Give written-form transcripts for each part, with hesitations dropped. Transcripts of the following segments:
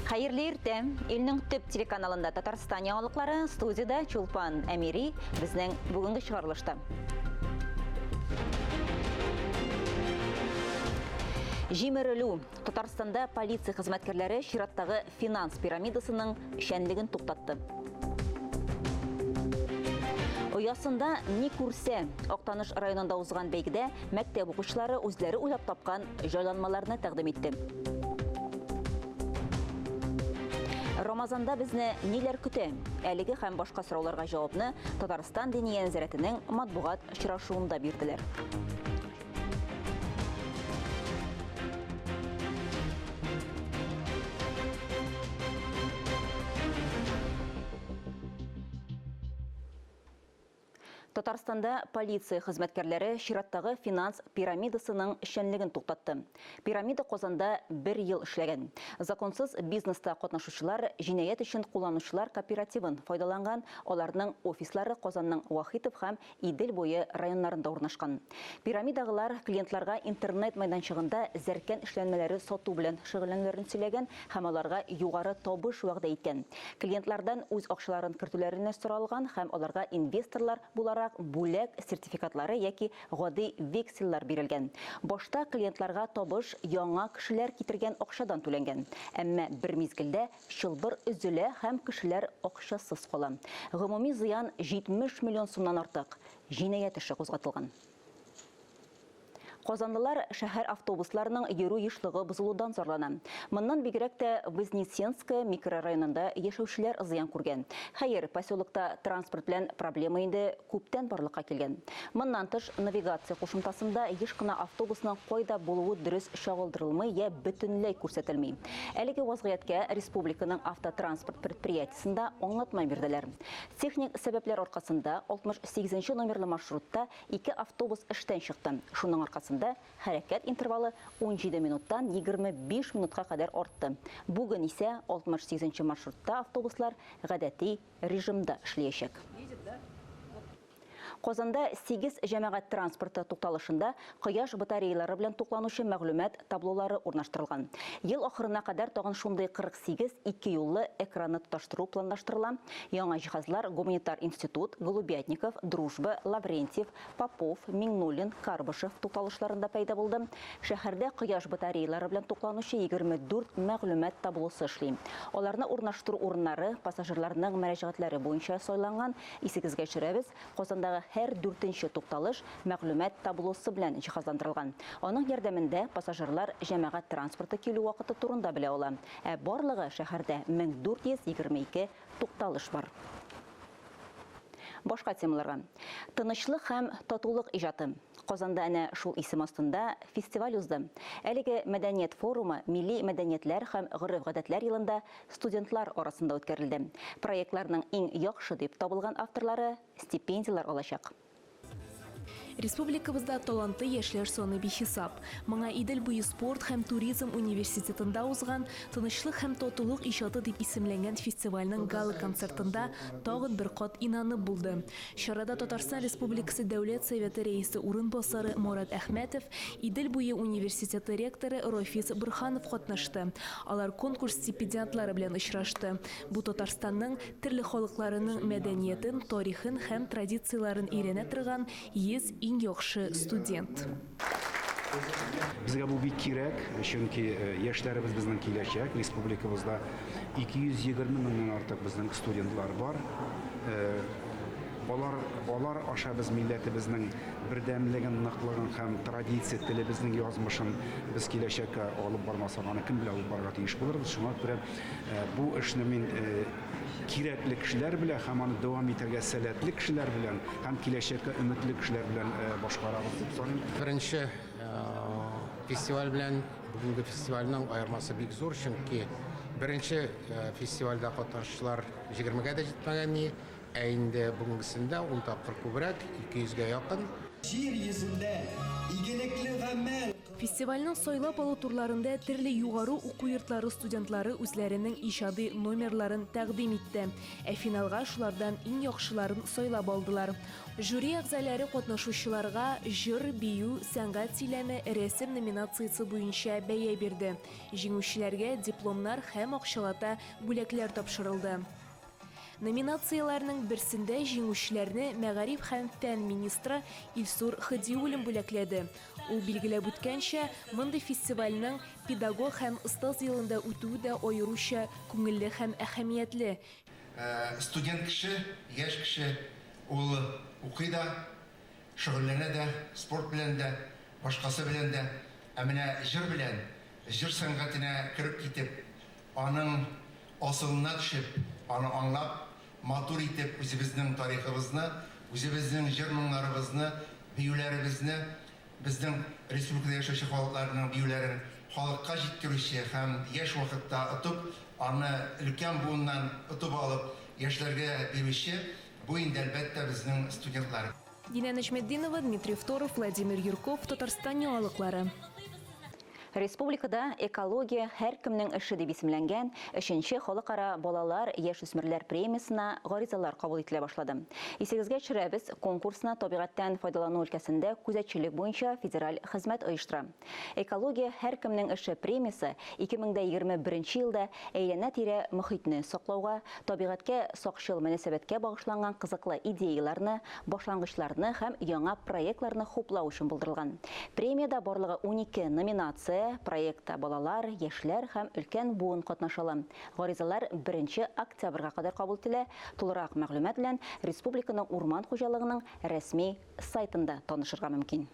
Хәерле иртә. Илнең төп телеканалында Татарстан яңалыклары, студиядә Чулпан Әмири, безнең бүгенге чыгарылышта. Җимерелү. Татарстанда полиция хезмәткәрләре чираттагы финанс пирамидасының эшчәнлеген туктатты. Оясында ни күрсә, Актаныш районында узган бәйгедә мәктәп укучылары үзләре уйлап тапкан җайланмаларны тәкъдим итте. Рамазанда безне ниләр көтә? Әлеге һәм башка сорауларга җавапны Татарстан Диния нәзарәтенең матбугат очрашуында бирделәр. Татарстанда полиция хезмәткәрләре чираттагы финанс пирамидасының эшчәнлеген туктатты. Пирамида Казанда бер ел эшләгән. Законсыз бизнеста катнашучылар җинаять өчен кулланучылар кооперативын файдаланган, аларның офислары Казанның Вахитов һәм Идел буе районнарында урнашкан. Пирамидагылар клиентларга интернет мәйданчыгында зәркән эшләнмәләре сату белән шөгыльләнүләрен сөйләгән һәм аларга югары табыш вәгъдә иткән. Клиентлардан үз акчаларын кертүләрен соралган һәм аларга инвесторлар буларак бүләк сертификатлары яки гади векселлар бирелгән. Башта клиентларга табыш яңа кешеләр китергән акчадан түләнгән. Әмма бер мизгелдә Чылбыр өзелә һәм кешеләр акчасыз кала. Гомуми зыян 70 миллион сумнан артык. Җинаять эше кузгатылган. Казанлылар шәһәр автобусларының йөрү ешлыгы бозылудан зарлана. Моннан бигрәк тә Вознесенское микрорайонында яшәүчеләр зыян күргән. Хәер, поселокта транспорт белән проблема инде күптән барлыкка килгән. Моннан тыш, навигация кушымтасында еш кына автобусның кайда булуы дөрес чагылдырылмый я бөтенләй күрсәтелми. Әлеге вазгыятькә республиканың автотранспорт предприятиесендә аңлатма бирделәр. Техник сәбәпләр аркасында 68 нче номерлы маршрутта ике автобус эштән чыкты. Шуның аркасында хәрәкәт интервалы 17 минуттан 25 минутка кадәр артты. Бүген исә 68 нче маршрутта автобуслар гадәти режимда эшләячәк. Казанда сигез җәмәгать транспорты тукталышында кояш батареялары белән тукланучы мәгълүмат таблолары урнаштырылган. Ел ахырына кадәр тагын шундый 48 икеюллы экранны тоташтыру планлаштырыла. Яңа җиһазлар Гуманитар институт, Голубятников, Дружба, Лаврентьев, Попов, Миңнуллин, Карбышев тукталышларында пәйда булды. Шәһәрдә кояш батареялары белән тукланучы 24 мәгълүмат таблосы эшли. Аларны урнаштыру урыннары пассажирларның мөрәҗәгатьләре буенча сайланган. Исегезгә төшерәбез, Казандагы һәр дүртенче тукталыш мәгълүмат таблосы белән җиһазландырылган. Аның ярдәмендә пассажирлар җәмәгать транспорты килү вакыты турында белә ала. Ә барлыгы шәһәрдә 1422 тукталыш бар. Башка темаларга. Тынычлык һәм татулык иҗаты. Казанда әнә шул исем астында фестиваль узды. Әлеге мәдәният форумы Милли мәдәниятләр һәм гореф-гадәтләр елында студентлар арасында үткәрелде. Проектларның иң яхшы дип табылган авторлары стипендияләр алачак. Республикабызда талантлы яшьләр саны бихисап. Моңа Идел буе спорт һәм туризм университетында узган Тынычлык һәм татулык иҗаты дип исемләнгән фестивальнең гала-концертында тагын бер кат инанып булды. Чарада Татарстан Республикасы Дәүләт Советы Рәисе урынбасары Марат Әхмәтов, Идел буе университеты ректоры Рафис Борһанов катнашты. Алар конкурс стипендиатлары белән очрашты. Бу Татарстанның төрле халыкларының мәдәниятен, тарихын һәм традицияләрен өйрәнә торган 100 иң яхшы студент. Безгә бу бик кирәк, чөнки яшьләребез безнең киләчәк. Республикабызда 220 меңнән артык безнең студентлар бар. Алар, алар аша без милләтебезнең бердәмлеген, ныклыгын һәм традиция, телебезнең язмышын без киләчәккә алып бармасак, аны кем белән алып барырга тиеш булырбыз. Шуңа күрә Бу эшне мин кирәкле кешеләр белән һәм аны дәвам итәргә сәләтле кешеләр белән һәм киләчәккә өметле кешеләр белән башкарабыз дип саныйм. Беренче фестиваль белән бүгенге фестивальнең аермасы бик зур, чөнки беренче фестивальдә катнашучылар җигермегә дә җитмәгән, ә инде бүгенгесендә ун тапкыр күбрәк, 200 гә якын. Җир йөзендә игелекле гамәл. Фестивальнең сайлап алу турларында төрле югары уку йортлары студентлары үзләренең иҗади номерларын тәкъдим итте. Ә финалга шулардан иң яхшыларын сайлап алдылар. Жюри әгъзалары катнашучыларга җыр, бию, сәнгать сөйләме, рәсем номинациясе буенча бәя бирде. Җиңүчеләргә дипломнар һәм акчалата бүләкләр тапшырылды. Номинацияләрнең берсендә җиңүчеләрне мәгариф һәм фән министры Илсур Хадиуллин бүләкләде. Ул билгеләп үткәнчә, мондый фестивальнең педагог һәм остаз елында үтүе дә аеруча күңелле һәм әһәмиятле. Студент кеше, яшь кеше, ул укый да, шөгыльләнә дә, спорт белән дә, башкасы белән дә. Ә менә җыр белән, җыр сәнгатенә кереп китеп, аның асылына төшеп, аны аңлап, матур итеп үзебезнең тарихыбызны, үзебезнең җыр-моңнарыбызны, биюләребезне, безнең республикада яшәүче халыкларның биюләрен халыкка җиткерүче һәм яшь вакытта отып, аны өлкән буыннан отып алып, яшьләргә бирүче, бу инде, әлбәттә, безнең студентлар. Динә Нәҗметдинова, Дмитрий Второв, Владимир Юрков, Татарстан яңалыклары. Республикада экология һәркемнең эше дип исемләнгән 3нче халыкара балалар яшүсмерләр премиясенә гаризалар кабул ителә башлады. Исегезгә төшерәбез, конкурсны табигатьтән файдалану өлкәсендә күзәтчелек буенча федераль хезмәт оештыра. Экология һәркемнең эше премиясе 2021 елда әйләнә-тирә мохитне саклауга, табигатькә сакчыл мөнәсәбәткә багышланган кызыклы идеяларны, башлангычларны һәм яңа проектларны хуплау өчен булдырылган. Премиядә барлыгы 12 номинация, проектта балалар, яшьләр һәм өлкән буын катнашалы. Гаризалар 1 октябрьгә кадәр кабул ителә. Тулырак мәгълүмат белән республиканың урман хуҗалыгының рәсми сайтында танышырга мөмкин.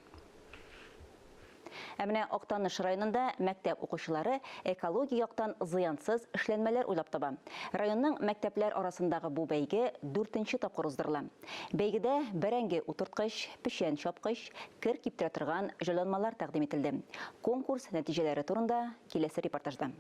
Ә менә Актаныш районында мәктәп укучылары экология яктан зыянсыз эшләнмәләр уйлап таба. Районның мәктәпләр арасындагы бу бәйге 4нче тапкыр уздырыла. Бәйгедә бәрәңге утырткыч, печән чапкыч, кер киптерә торган җайланмалар тәкъдим ителде. Конкурс нәтиҗәләре турында киләсе репортажда.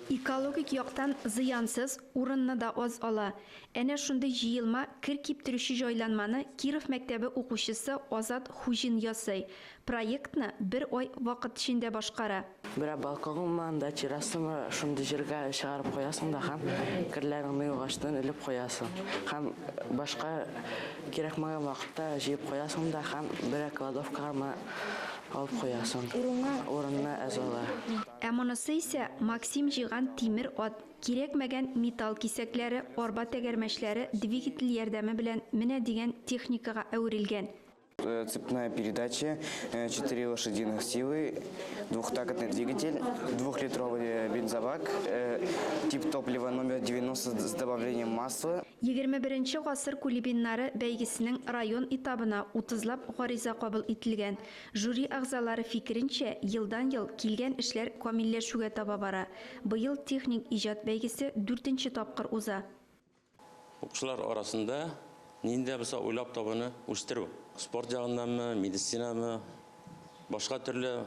Экологик яктан зыянсыз урынны да аз ала. Әнә шундый җыелма кер киптерүче җайланманы Киров мәктәбе укучысы Азат Хуҗин ясый. Проектны бер ай вакыт эчендә башкара. Берәр балконыңмы, анда террасамы, шундый җиргә чыгарып куясың да һәм керләреңне югаштан элеп куясың. Һәм башка кирәкмәгән вакытта җыеп куясың да һәм берәр кладовкага алып куясың. Урынына әз ала. Ә монысы исә Максим җыйган тимер ат, кирәкмәгән металл кисәкләре, арба тәгәрмәчләре двигатель ярдәме белән менә дигән техникага әверелгән. Цепная передача, 4 лошадиных силы, двухтактный двигатель, 2-литровый бензобак, тип топлива номер 90 с добавлением масла. 21 гасыр кулибиннары бәйгесенең район этабына 30лап гариза кабул ителгән. Жюри әгъзалары фикеренчә, елдан-ел килгән эшләр камилләшүгә таба бара. Быел техник иҗат бәйгесе 4нче тапкыр уза. Укучылар арасында нинди дә булса уйлап табуны үстерү. Спорт ягыннанмы, медицинамы, башка төрле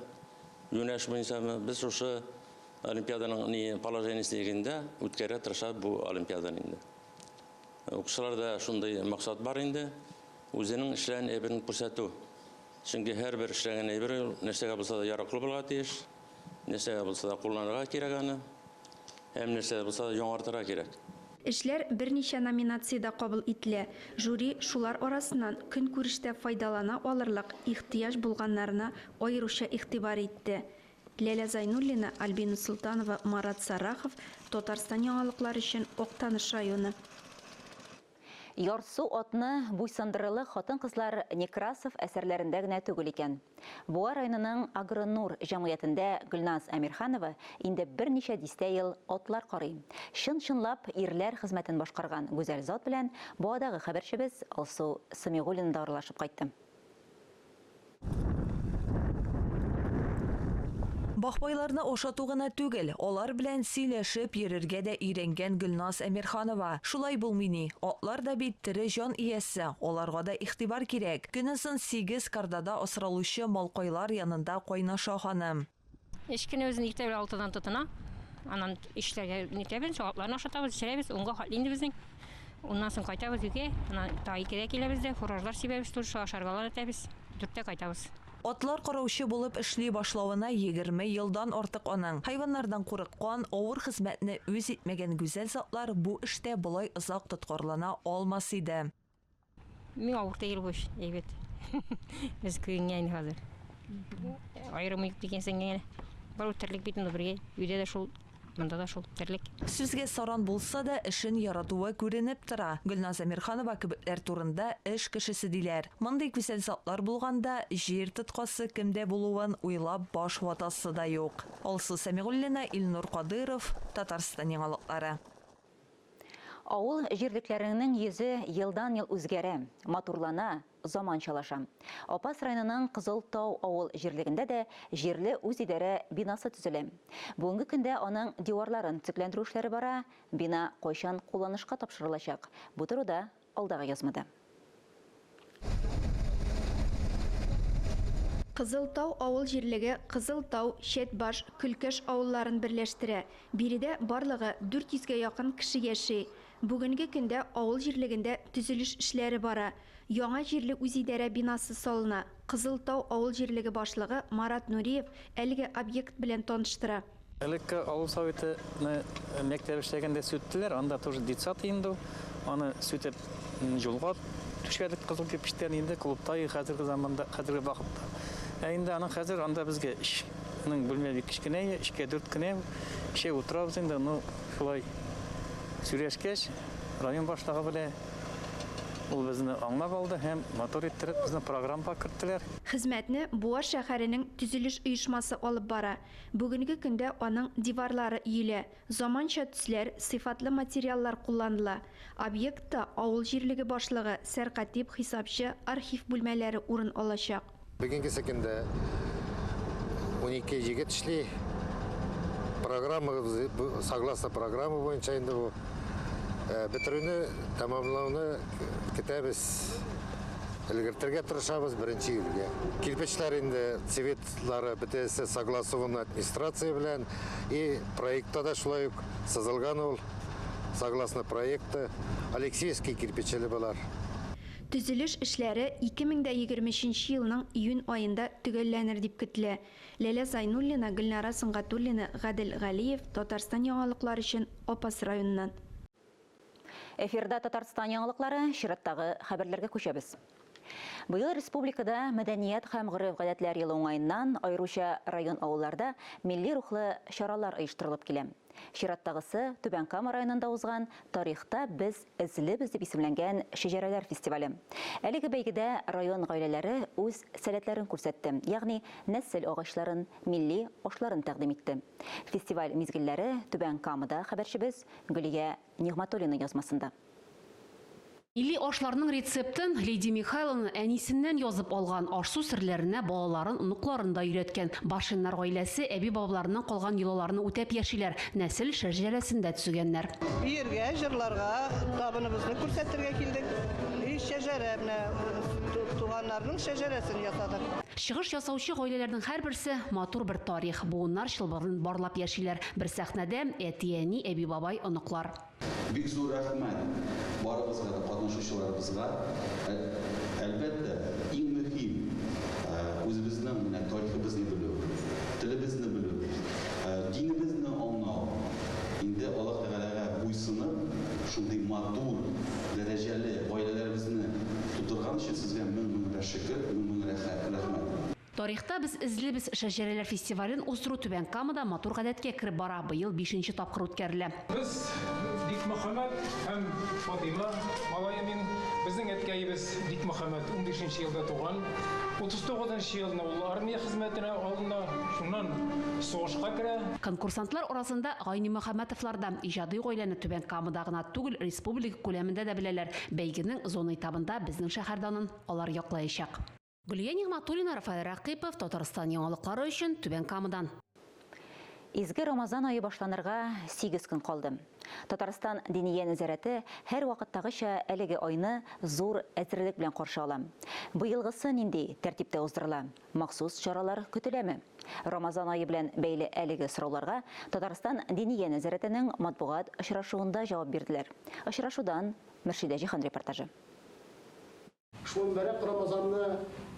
юнәлеш буенчамы, без шушы олимпиаданың положениесе нигезендә үткәрергә тырышабыз бу олимпиаданы инде. Укучыларда шундый максат бар инде, үзенең эшләгән әйберен күрсәтү. Чөнки һәрбер эшләгән әйбер нәрсәгә булса да яраклы булырга тиеш, нәрсәгә булса да кулланырга кирәк аны, һәм нәрсәгә булса да яңартырга кирәк. Эшләр берничә номинациядә кабул ителә. Жюри шулар арасыннан көнкүрештә файдалана алырлык ихтыяҗ булганнарына аеруча игътибар итте. Ләлә Зайнуллина, Альбина Султанова, Марат Сарахов, Татарстан яңалыклары өчен Актаныш районы. Ярсу атны буйсындырырлык хатын-кызлар Некрасов әсәрләрендә генә түгел икән. Буа районының Агронур җәмгыятендә Гөлназ Әмирханова инде берничә дистә ел атлар карый. Чын-чынлап ирләр хезмәтен башкарган гүзәл зат белән Буадагы хәбәрчебез Алсу Самигуллина да аралашып кайтты. Бахбайларны ашату гына түгел, алар белән сөйләшеп йөрергә дә өйрәнгән Гөлназ Әмирханова. Шулай булмый ни, атлар да бит тере җан иясе, аларга да игътибар кирәк. Көнозын 8 кардада асралучы малкайлар янында кайнаша ханым. Эш көне үзен иртә белән 6-дан тотына. Аннан эшләргә нитәбез, атларны ашатабыз, эчерәбез, унга хатлы инде безнең. Уннан соң кайтабыз өйгә, ана тагы икедә киләбез дә, фуражлар сибәбез, тоже шул ашаргалар итәбез. Дүрттә кайтабыз. Атлар караучы булып эшли башлавына 20 елдан артык аның. Хайваннардан курыккан, авыр хезмәтне үз итмәгән гүзәл затлар бу эштә болай озак тоткарлана алмас иде. Миңа авыр түгел бу эш, әйбәт. Без көенгән инде хәзер. Аерым юк дигәнсең генә. Бар терлек бит инде бергә. Өйдә дә шул, монда да шул терлек. Сүзгә саран булса да, эшен яратуы күренеп тора. Гөлназ Әмирханова кебекләр турында эш кешесе диләр. Мондый гүзәл затлар булганда, җир тоткасы кемдә булуын уйлап баш ватасы да юк. Алсу Сәмигуллина, Илнур Кадыйров, Татарстан яңалыклары. Авыл җирлекләренең йөзе елдан-ел үзгәрә, матурлана, заманчалаша. Апас районының Кызыл Тау авыл җирлегендә дә җирле үзидарә бинасы төзелә. Бүгенге көндә аның диварларын төзекләндерү эшләре бара, бина кайчан кулланышка тапшырылачак? Бу турыда алдагы язмада. Кызыл Тау авыл җирлеге Кызыл Тау, Чәтбаш, Көлкәш авылларын берләштерә. Биредә барлыгы 400 гә якын кеше яши. Бүгенге көндә авыл җирлегендә төзелеш эшләре бара. Яңа җирле үзидарә бинасы салына. Кызыл Тау авыл җирлеге башлыгы Марат Нуриев әлеге объект белән таныштыра. Элекке авыл советыны мәктәп эшләгәндә сүттеләр, анда тоже детсад инде ул. Аны сүтеп юлга түшәдек кызыл кирпечтән инде клубта хәзерге заманда, хәзерге вакытта. Ә инде аның хәзер анда безгә эшнең бүлмә бик кечкенә, эшкә дүрт кенә, эшә утырабыз инде, ну шулай сөйләшкәч, район башлыгы белән ул безне аңлап алды һәм матур иттереп безне программага керттеләр. Хезмәтне Буа шәһәренең төзелеш оешмасы алып бара. Бүгенге көндә аның диварлары өелә, заманча төсләр, сыйфатлы материаллар кулланыла. Объектта авыл җирлеге башлыгы, сәркатип, хисапчы, архив бүлмәләре урын алачак. Бүгенгесе көндә 12 егет эшли. Программа, согласно программа буенча инде бу бетерүне, тәмамлауны көтәбез. Өлгертергә тырышабыз 1 июльгә. Кирпечләр инде цветлары бөтенесе согласован администрация белән и проектта да шулай ук сызылган ул. Согласно проекта Алексеевский кирпечеле болар. Төзелеш эшләре 2023 елның июнь аенда төгәлләнер дип көтелә. Ләлә Зайнуллина, Гөлнара Сөнгатуллина, Гадел Галиев, Татарстан яңалыклары өчен Апас районыннан. Эфирда Татарстан яңалыклары, чираттагы хәбәрләргә күчәбез. Быел республикада мәдәният һәм гореф-гадәтләр елы уңаеннан аеруча район авылларда милли рухлы чаралар оештырылып килә. Чираттагысы Түбән Кама районында узган Тарихта без эзлебез дип исемләнгән шәҗәрәләр фестивале. Әлеге бәйгедә район гаиләләре үз сәләтләрен күрсәтте, ягъни нәсел агачларын, милли ашларын тәкъдим итте. Фестиваль мизгелләре Түбән Камада хәбәрчебез Гөлия Нигъматуллина язмасында. Милли ашларның рецептын Лидия Михайловна әнисеннән язып алган, аш-су серләренә балаларын, оныкларын да өйрәткән. Башиннар гаиләсе әби-бабаларыннан калган йолаларны үтәп яшиләр, нәсел шәҗәрәсен дә төзегәннәр. Биергә, җырларга, табыныбызны күрсәтергә килдек. И шәҗәрә, менә туганнарның шәҗәрәсен ясадык. Чыгыш ясаучы гаиләләрнең һәрберсе матур бер тарих, буыннар чылбырын барлап яшиләр. Бер сәхнәдә әти-әни, әби-бабай, оныклар. Бик зур рәхмәт барыгызга да, катнашучыларыбызга. Әлбәттә, иң мөһим үзебезнең менә тарихыбызны белү, телебезне белү, динебезне аңлау. Инде Аллаһ Тәгаләгә буйсынып, шундый матур, дәрәҗәле гаиләләребезне тудырган өчен сезгә мең-мең шөкер, мең-мең рәхмәт. Тарихта без эзлебез шәҗәрәләр фестивален уздыру Түбән Камада матур гадәткә кереп бара. Быел 5нче тапкыр үткәрелә. Без Бикмөхәммәт һәм Фатыйма малае мин. Безнең әткәебез Бикмөхәммәт 15нче елда туган. 39нчы елны ул армия хезмәтенә алына, шуннан сугышка керә. Конкурсантлар арасында Гайнимөхәммәтовлар да. Иҗади гаиләне Түбән Камада гына түгел, республика күләмендә дә беләләр. Бәйгенең зона этабында безнең шәһәр данын алар яклаячак. Гөлия Нигъмәтуллина, Рафаэль Рәкыйпов, Татарстан яңалыклары өчен Түбән Камадан. Изге Рамазан ае башланырга 8 көн калды. Татарстан Диния нәзарәте һәрвакыттагыча әлеге айны зур әзерлек белән каршы ала. Быелгысы нинди тәртиптә уздырыла? Махсус чаралар көтеләме? Рамазан ае белән бәйле әлеге сорауларга Татарстан Диния нәзарәтенең матбугат очрашуында җавап бирделәр. Очрашудан Мөршидә Җиһан репортажы. Шул мөбарәк Рамазанны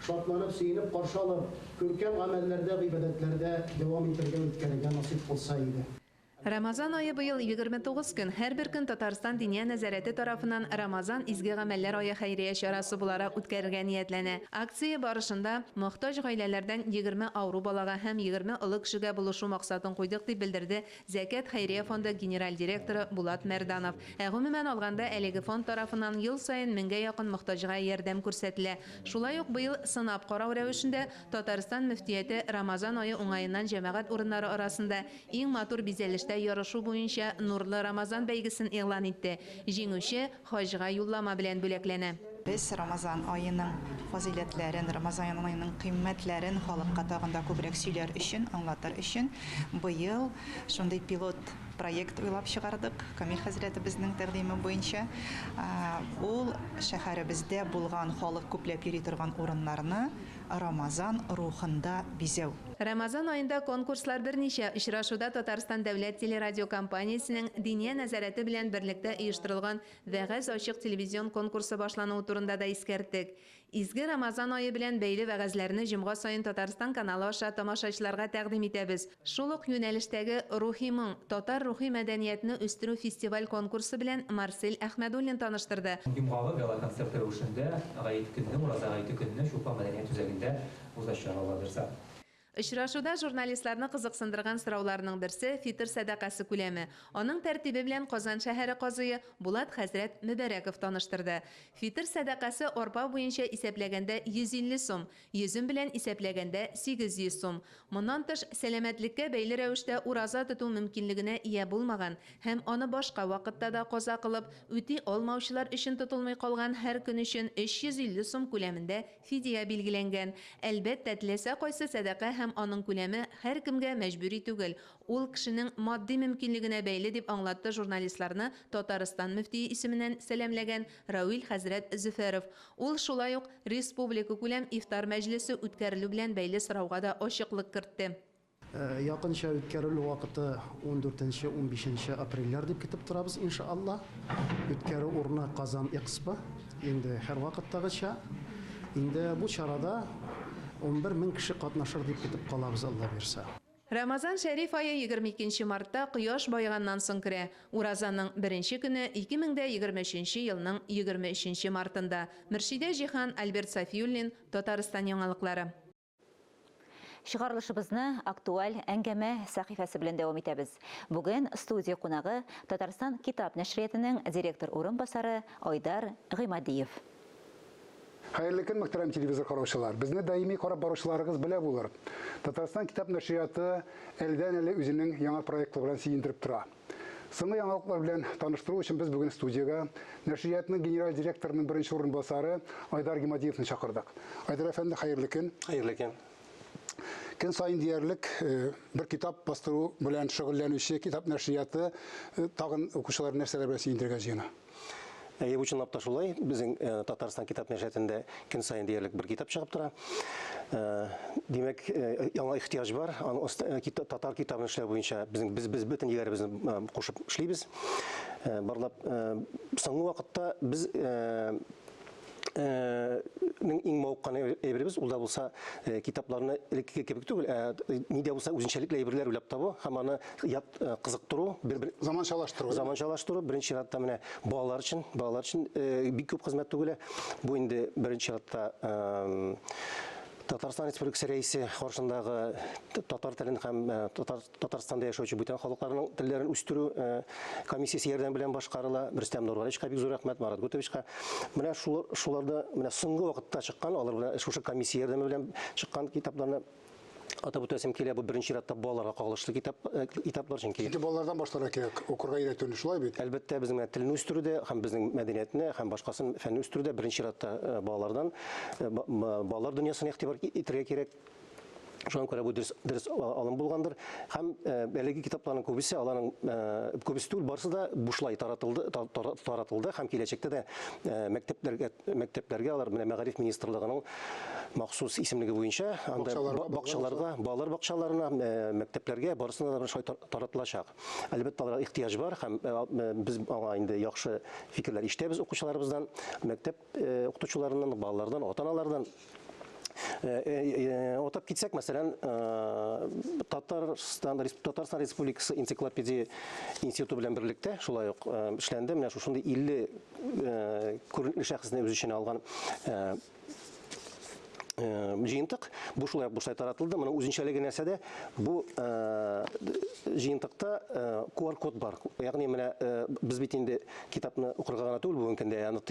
шатланып, сөенеп каршы алып, күркәм гамәлләрдә, гыйбадәтләрдә дәвам итәргә, үткәрергә насыйп кылса иде. Рамазан ае быел 29 көн. Һәрбер көн Татарстан Диния нәзарәте тарафыннан Рамазан, изге гамәлләр ае хәйрия чарасы буларак үткәрергә ниятләнә. Акция барышында мохтаҗ гаиләләрдән 20 авыру балага һәм 20 олы кешегә булышу максатын куйдык, дип белдерде Зәкят хәйрия фонды генераль директоры Булат Мәрданов. Ә гомумән алганда, әлеге фонд тарафыннан ел саен меңгә якын мохтаҗга ярдәм күрсәтелә. Шулай ук быел сынап карау рәвешендә Татарстан мөфтияте Рамазан ае уңаеннан җәмәгать урыннары арасында иң матур бизәлештә ярышу буенча Нурлы Рамазан бәйгесен игълан итте. Җиңүче хаҗга юллама белән бүләкләнә. Без Рамазан аеның фазыйләтләрен, Рамазан аеның кыйммәтләрен халыкка тагын да күбрәк сөйләр өчен, аңлатыр өчен быел шундый пилот проект уйлап чыгардык, Камил хәзрәтебезнең тәкъдиме буенча. Ул шәһәребездә булган халык күпләп йөри торган урыннарны Рамазан рухында бизәү. Рамазан аенда конкурслар берничә. Очрашуда Татарстан дәүләт телерадиокомпаниясенең Диния нәзарәте белән берлектә оештырылган Вәгазь ачык телевизион конкурсы башлануы турында да искәрттек. Изге Рамазан ае белән бәйле вәгазьләрне җомга саен Татарстан каналы аша тамашачыларга тәкъдим итәбез. Шул ук юнәлештәге Рухи моң, татар рухи мәдәниятне үстерү фестиваль-конкурсы белән Марсель Әхмәдуллин таныштырды. Йомгагы гала-концерт рәвешендә гает көнне, Ураза гаете көнне Чулпан мәдәният үзәгендә узачак, Алла бирса. Очрашуда журналистларны кызыксындырган сорауларның берсе, фитыр сәдакасы күләме. Аның тәртибе белән Казан шәһәре казые Булат хәзрәт Мөбәрәков таныштырды. Фитыр сәдакасы арпа буенча исәпләгәндә 150 сум, йөзем белән исәпләгәндә 800 сум. Моннан тыш, сәламәтлеккә бәйле рәвештә ураза тоту мөмкинлегенә ия булмаган һәм аны башка вакытта да каза кылып, үти алмаучылар өчен тотылмый калган һәр көн өчен 350 сум күләмендә Фидия билгеләнгән. Әлбәттә, теләсә кайсы сәдака һәм аның күләме һәркемгә мәҗбүри түгел, ул кешенең матди мөмкинлегенә бәйле, дип аңлатты журналистларны Татарстан мөфтие исеменнән сәламләгән Равил хәзрәт Зөфәров. Ул шулай ук республикакүләм ифтар мәҗлесе үткәрелү белән бәйле сорауга да ачыклык кертте. Якынча үткәрелү вакыты ундүртенче, унбишенче апрельләр дип көтеп торабыз, иншалла. Үткәрү урыны Казан Экспо, инде һәрвакыттагыча. Инде бу чарада 11 мең кеше катнашыр дип көтеп калабыз, Алла бирса. Рамазан шәриф ае 22 мартта кояш баеганнан соң керә. Уразаның беренче көне 2023 елның 23 мартында. Мөршидә Җиһан, Альберт Сафиуллин, Татарстан яңалыклары. Чыгарылышыбызны актуаль әңгәмә сәхифәсе белән дәвам итәбез. Бүген студия кунагы Татарстан китап нәшриятының директор урынбасары Айдар Гыймадиев. Хәерле көн, мөхтәрәм телевизор караучылар. Безне даими карап баручыларыгыз белә булыр. Татарстан китап нәшрияты әледән-әле үзенең яңа проектлары белән сөендереп тора. Соңгы яңалыклар белән таныштыру өчен без бүген студиягә нәшриятның генераль директорының беренче урынбасары Айдар Гимадиевны чакырдык. Айдар әфәнде, хәерле көн. Хәерле көн. Көн саен диярлек э, бер китап бастыру белән шөгыльләнүче китап нәшрияты э, тагын укучылар нәрсәләр белән сөендерергә җыена? Әйе, бу чынлап та шулай. Безнең э, Татарстан китап нәшриятында көн саен диярлек бер китап чыгып тора. Э, димәк, э, яңа ихтыяҗ бар. Аны татар китабын эшләү буенча безнең без без бөтен егәребезне кушып эшлибез. Барлап соңгы вакытта без нең иң мавыккан әйберебез ул да булса китапларны элеккеге кебек түгел, ә ни дә булса үзенчәлекле әйберләр уйлап табу һәм аны кызыктыру, бер заманчалаштыру. Заманчалаштыру беренче чиратта менә балалар өчен, балалар өчен бик күп хезмәт түгелә. Бу инде беренче чиратта Татарстан Республикасы Рәисе каршындагы татар телен һәм татар Татарстанда яшәүче бүтән халыкларның телләрен үстерү комиссиясе ярдәме белән башкарыла. Рөстәм Нургалиевичка бик зур рәхмәт, Марат Гутовичка. Менә шуларда менә соңгы вакытта чыккан, алар белән шушы комиссия ярдәме белән чыккан китапларны атап үтәсем килә. Бу беренче чиратта балаларга кагылышлы китап, китаплар, чөнки Чөнки балалардан башларга кирәк, укырга өйрәтүне, шулай бит? Әлбәттә, безнең менә телне үстерүдә һәм безнең мәдәниятне һәм башкасын фәнне үстерүдә беренче чиратта балалардан, балалар дөньясына игътибар итәргә кирәк. Шуңа күрә бу дөрес, дөрес алым булгандыр. Һәм әлеге китапларның күбесе, аларның күбесе түгел, барысы да бушлай таратылды, таратылды һәм киләчәктә дә мәктәпләргә, мәктәпләргә алар менә мәгариф министрлыгының махсус исемлеге буенча анда бакчаларга, балалар бакчаларына, мәктәпләргә барысына да шулай таратылачак. Әлбәттә, аларга ихтыяҗ бар һәм без аңа инде яхшы фикерләр ишетәбез укучыларыбыздан, мәктәп укытучыларыннан, балалардан, ата-аналардан. Атап китсәк, мәсәлән, Татарстан, Татарстан Республикасы энциклопедия институты белән берлектә шулай ук эшләнде. Менә шушындый 50 күренекле шәхесне үз эченә алган җыентык. Бу шулай ук бушлай таратылды. Моның үзенчәлеге нәрсәдә? Бу җыентыкта QR-код бар. Ягъни менә без бит инде китапны укырга гына түгел бүгенге көндә, аны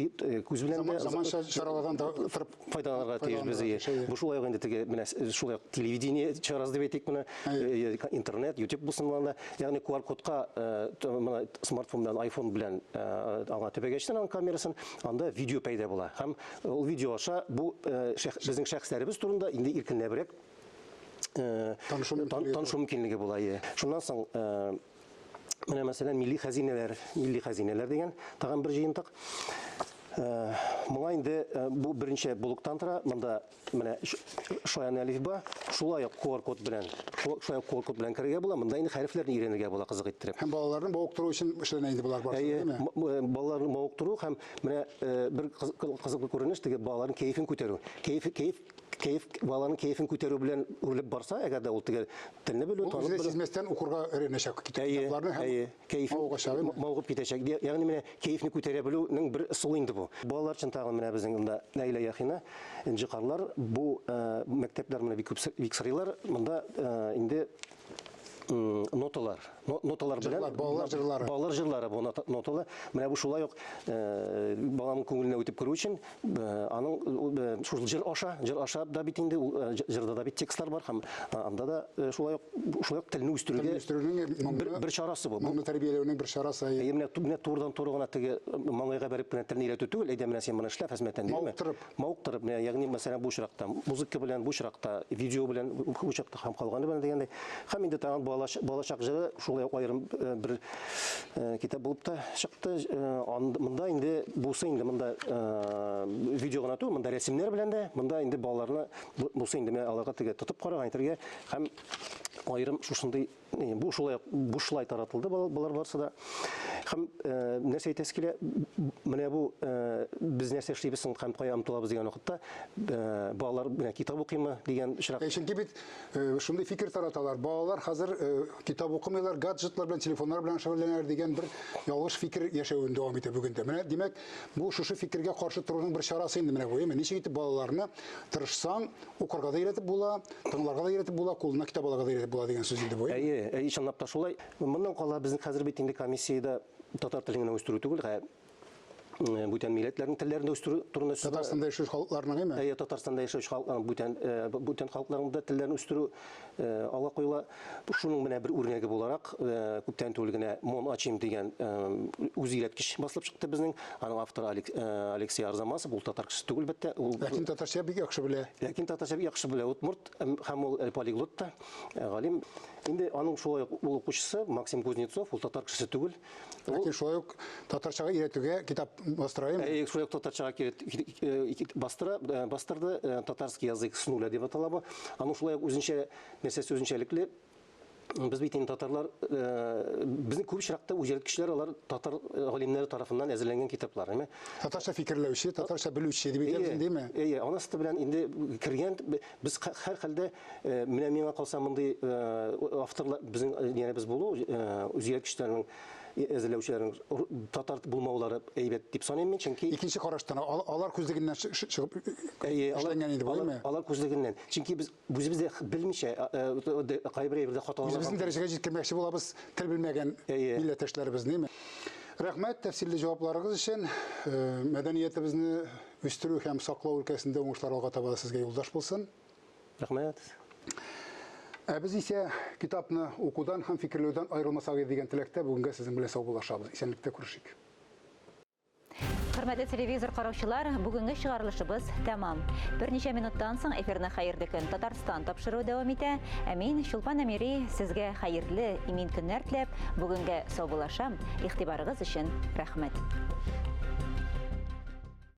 күз белән дә заманча чаралардан да торып файдаланырга тиеш без. Бу шулай ук инде теге менә шулай ук телевидение чарасы дип әйтик менә, интернет, YouTube булсын монда. Ягъни QR-кодка менә смартфон белән, iPhone белән аңа төбәгәчтен аның камерасын, анда видео пәйда була. Һәм ул видео аша бу безнең шәхесләребез турында инде иркенләбрәк танышу мөмкинлеге була. Шуннан соң менә мәсәлән милли хәзинәләр, милли хәзинәләр дигән тагын бер җыентык. Моңа инде бу беренче блоктан тора. Монда менә шаян әлифба, шулай ук QR-код белән, шулай ук QR-код белән керергә була. Монда инде хәрефләрне өйрәнергә була кызык иттереп. Һәм балаларны мавыктыру өчен эшләнә инде болар барысы, әйеме? Балаларны мавыктыру һәм менә бер кызыклы күренеш, теге балаларның кәефен күтәрү. Кәеф, кәеф, кәеф, баланың кәефен күтәрү белән үрелеп барса, әгәр дә ул теге телне белү, танып белү. Ул сизмәстән укырга өйрәнәчәк китапларны һәм кәеф мавыгачак. Мавыгып китәчәк. Ягъни менә кәефне күтәрә белүнең бер ысулы инде бу. Балалар өчен тагын менә безнең монда Наилә Яхина, Энҗе карлар. Бу мәктәпләр менә бик күп бик сорыйлар. Монда инде ноталар, ноталар белән балалар җырлары. Балалар җырлары бу ноталы. Менә бу шулай ук баланың күңеленә үтеп керү өчен аның шул җыр аша, җыр аша да бит инде җырда да бит текстлар бар һәм анда да шулай ук шулай ук телне үстерүгә телне бер чарасы бу. Моны тәрбияләүнең бер чарасы. Әйе, менә менә турыдан-туры гына теге маңгайга бәреп кенә телне өйрәтү түгел, әйдә менә син моны эшлә, хезмәттән димме? Мавыктырып. Мавыктырып, менә ягъни мәсәлән бу очракта музыка белән, бу очракта видео белән, бу очракта һәм калганы белән дигәндәй. Һәм инде тагын балачак җыры шулай ук аерым бер китап булып та чыкты. Монда инде бусы инде монда видео гына түгел, монда рәсемнәр белән дә, монда инде балаларны бусы инде менә аларга теге тотып карарга әйтергә һәм аерым шушындый бу шулай бушлай таратылды болар барысы да. Һәм нәрсә әйтәсе килә, менә бу без нәрсә эшлибез соң һәм кая омтылабыз дигән вакытта балалар менә китап укыймы дигән очрак. Чөнки бит шундый фикер тараталар. Балалар хәзер китап укымыйлар, гаджетлар белән, телефоннар белән шөгыльләнәләр дигән бер ялгыш фикер яшәвен дәвам итә бүген дә. Менә димәк, бу шушы фикергә каршы торуның бер чарасы инде менә бу, әйеме? Ничек итеп балаларны тырышсаң, укырга да өйрәтеп була, тыңларга да өйрәтеп була, кулына китап алырга да өйрәтеп була дигән сүз инде бу. Әйе, әйе, чынлап та шулай. Моннан кала безнең хәзер бит инде комиссиядә татар телен генә үстерү түгел, ә бүтән милләтләрнең телләрен дә үстерү турында сүз. Татарстанда яшәүче халыкларның, әйеме? Әйе, Татарстанда яшәүче халыкларның бүтән бүтән халыкларның да телләрен үстерү алга куела. Шуның менә бер үрнәге буларак, күптән түгел генә Мон ачим дигән үз өйрәткеч басылып чыкты безнең. Аның авторы Алексей Арзамасов, ул татар кешесе түгел, әлбәттә. Ул Ләкин татарча бик яхшы белә. Ләкин татарча бик яхшы белә. Удмурт һәм ул полиглот та, галим. Инде аның шулай ук ул укучысы Максим Кузнецов, ул татар кешесе түгел. Ләкин шулай ук татарчага өйрәтүгә китап бастыра, әйеме? Шулай ук татарчага бастыра, бастырды. Татарский язык с нуля дип атала бу. Аның шулай ук үзенчә нәрсәсе үзенчәлекле. Без бит инде татарлар, безнең күп очракта үзәткечләр алар татар галимнәре тарафыннан әзерләнгән китаплар, әйме? Татарча фикерләүче, татарча белүче дип әйтәбез инде, әйеме? Әйе, анысы белән инде кергән без һәрхәлдә менә миңа калса мондый авторлар безнең янәбез булу, үзәткечләрнең әзерләүчеләрнең татар булмаулары әйбәт дип саныйм мин, чөнки икенче караштан алар күзлегеннән чыгып эшләнгән инде бу, әйеме? Алар күзлегеннән. Чөнки без үзебез дә белмичә кайбер әйбердә хаталанабыз. Үзебезнең дәрәҗәгә җиткермәкче булабыз тел белмәгән милләттәшләребезне, әйеме? Рәхмәт тәфсилле җавапларыгыз өчен. Мәдәниятебезне үстерү һәм саклау өлкәсендә уңышлар алга таба да сезгә юлдаш булсын. Рәхмәт. Ә без исә китапны укудан һәм фикерләүдән аерылмасак иде дигән теләктә бүгенгә сезнең белән саубуллашабыз. Исәнлектә күрешик. Хөрмәтле телевизор караучылар, бүгенге чыгарылышыбыз тәмам. Берничә минуттан соң эфирны Хәерле көн Татарстан тапшыруы дәвам итә. Ә мин Чулпан Әмири сезгә хәерле, имин көннәр теләп, бүгенгә саубуллашам. Игътибарыгыз өчен рәхмәт.